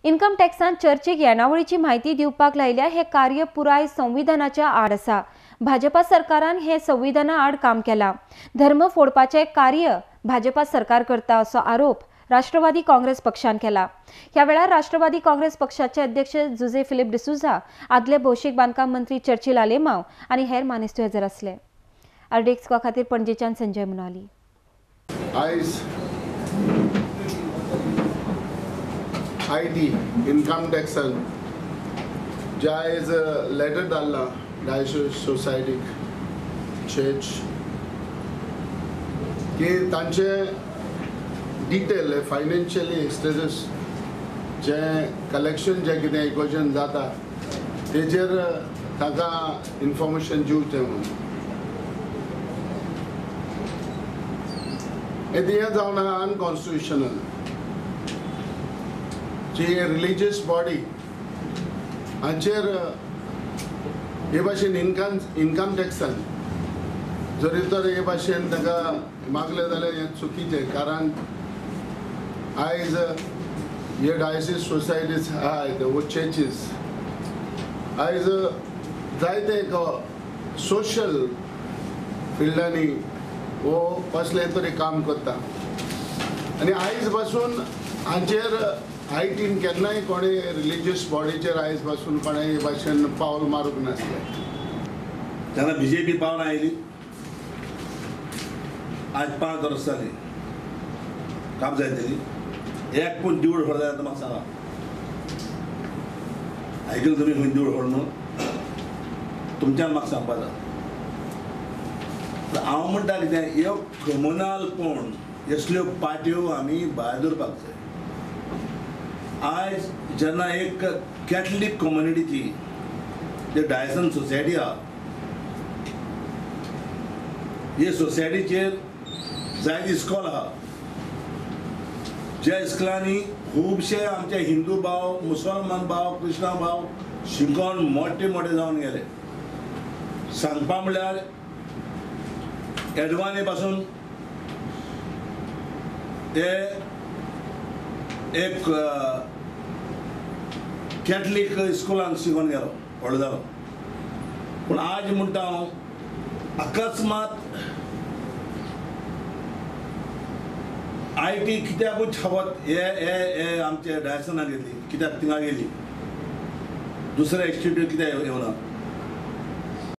Income टॅक्सान चर्चीक येणावळीची म्हायती दिवपाक लायल्या हे कार्य पुराय संविधानाच्या आड आसा। भाजपा सरकारान हे संविधाना आड काम केला। धर्म फोडपाचे कार्य भाजपा सरकार करता असो आरोप राष्ट्रवादी काँग्रेस पक्षान केला। ह्या वेळार राष्ट्रवादी काँग्रेस पक्षाचे अध्यक्ष जुजे फिलिप डिसुझा, आदले भौशीक बांदकाम मंत्री चर्चिल आलेमाव आनी हेर मानेस्त हजर आसले। आरडीएक्स खातीर पणजेच्यान संजय मुनाली। आयज IT income टॅक्सान जे आयज लेटर धाडला डायसिस सोसायटीक चर्च की तांचे डिटेल फायनान्शियली स्टेटस जे कलेक्शन जे कितें इक्वेशन जाता तेजेर तांकां इन्फॉर्मेशन दिवचें म्हणून। हें जावन आहा अनकॉन्स्टिट्युशनल। जी रिलीजियस बॉडी हांचेर हे भाशेन इनकम टॅक्सान जरी तर हे भाशेन ताका मागलें जाल्यार हें चुकीचें, कारण आयज हे डायसिस सोसायटीज आहाय वो चर्चीस आयज जायते एक सोशल फिल्डांनी वो कसलें तरी काम करता आनी आयज पासून हांचेर आयटीन केन्नाय कोणे रिलीजियस बॉडीचेर आयज पासून कोणे हे भाशेन पावल मारूंक नासलें। तेन्ना बीजेपी पावलां आयली, आज 5 वर्सां जालीं काम जायतली, एक पूण देवूळ फोड जाय म्हाका सांगा, आयकलें तुमी खंय देवूळ फोड म्हणून? तुमच्यान म्हाका सांगपा जाय। हांव म्हणटा कितें, ह्यो कम्युनलपण असल्यो पार्ट्यो आमी भायर दवरपाक जाय। आयज जेन्ना एक कॅथलीक कम्युनिटीची जे डायसन सोसायटी आहा, हे सोसायटीचेर जायते इस्कॉल आहा, ज्या इस्कॉलांनी खुबशे आमचे हिंदू भाव, मुसलमान भाव, क्रिस्तांव भाव शिकोन मोठे मोठे जावन गेले। सांगपा म्हणल्यार एडवाने पासून ते एक कॅथलीक स्कुलान शिकोन गेलो, व्हडलो जालो। पूण आज म्हणटा हांव अकस्मात I T कित्याकूच हवत हे हे हे आमचे डायसनाक गेली, कित्याक थिंगा गेली, दुसरे इन्स्टिट्यूट कित्याक येवना।